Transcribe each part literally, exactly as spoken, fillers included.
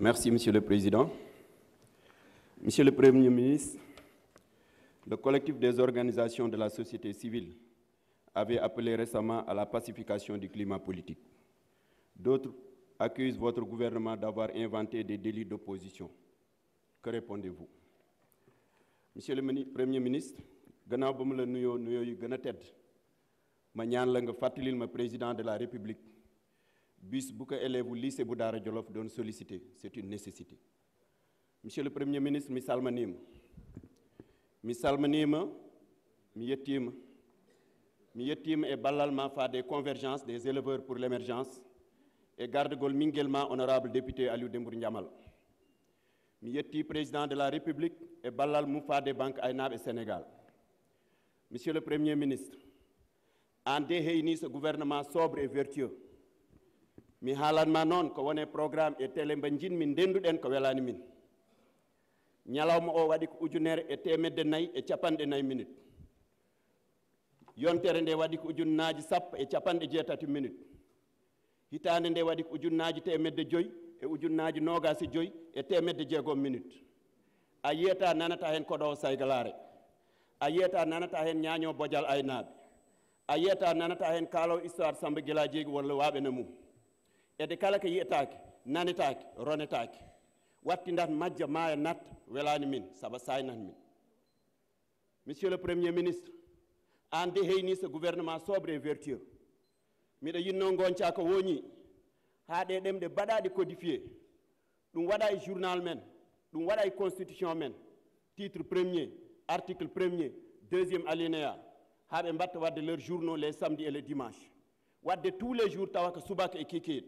Merci, Monsieur le Président. Monsieur le Premier ministre, le collectif des organisations de la société civile avait appelé récemment à la pacification du climat politique. D'autres accusent votre gouvernement d'avoir inventé des délits d'opposition. Que répondez-vous? Monsieur le mini- Premier ministre, gannaaw ba mu la nuyoo nuyoo yu gën a tedd, ma ñaan la nga fàttalil ma président de la République bis bu ko élève u lycée bu Daara Jolof doon sollicité. C'est une nécessité. Monsieur le Premier ministre, mi salmaniima. Mi salmaniima, mi yettiima. Mi yettiima e ballal ma faade convergence des éleveurs pour l'émergence e gardagol mingel ma honorable député Aliou Dembourou Ndiamal. Mi yetti président de la République e ballal mum faade banque aynaaɓe Sénégal. Monsieur le Premier ministre, aan de heyni so gouvernement sobre et vertueux. Mi haalan ma noon ko wone programme e télé mba jinmi ndenduɗen ko welani min. Ñalawma o waɗi ko ujunere e teemedde nayi e capanɗe nayi minute. Yontere nde waɗi ko ujunnaaji sappo e capanɗe jeetati minute. Hitaande nde waɗi ko ujunnaaji teemedde joyi e ujunnaaji noogaas e joyi e teemedde jeegom minute. A yiyata nanata heen koɗoowo saygalaare. A yiyata nanata heen ñaaño bojal aynaaɓe. A yiyata nanata heen kaalowo histoire Samba Gila Jeegi walla waaɓe na mum. Ede kala ko yiyetaake, nanetaake, ronetaake. Watti ndat majja maaya natta welani min, saba saynat min. Monsieur le Premier ministre, aan de heyni so gouvernement sobre et vertueux. Miɗo yinno goñca ko woñi haa ɗe ɗemɗe baɗaɗe codifié. Ɗum waɗa e journal men, ɗum waɗa e constitution men. Titre premier, article premier, deuxième alinéa. Haa ɓe mbatta waɗde leur journaux les samedis et les dimanches. Waɗde tous les jours tawa ko subaka e kikiiɗe.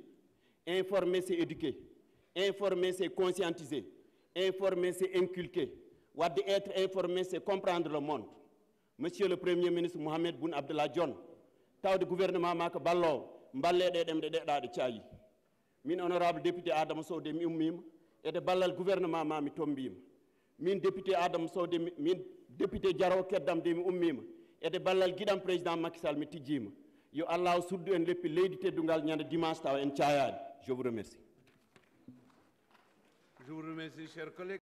Informer, c'est éduquer. Informer, c'est conscientiser. Informer, c'est inculquer. Waɗde être informé, c'est comprendre le monde. Monsieur le Premier ministre Mohamed Boun Abdallah Dionne, tawde gouvernement ma ko balloowo, mballe ɗe ɗemɗe ɗeɗaɗe caayi. Min honorable député Adama Sow de mi ummiima, ede ballal gouvernement ma mi tombiima. Min député Adama Sow de mi, min député Jaraw Keddam de mi ummiima, ede ballal giɗam président Macky Sall mi tijjiima. Yo Allah suddu en leppi leydi teddungal ñande dimanche tawa en caayaani. Je vous remercie. Je vous remercie, cher collègue.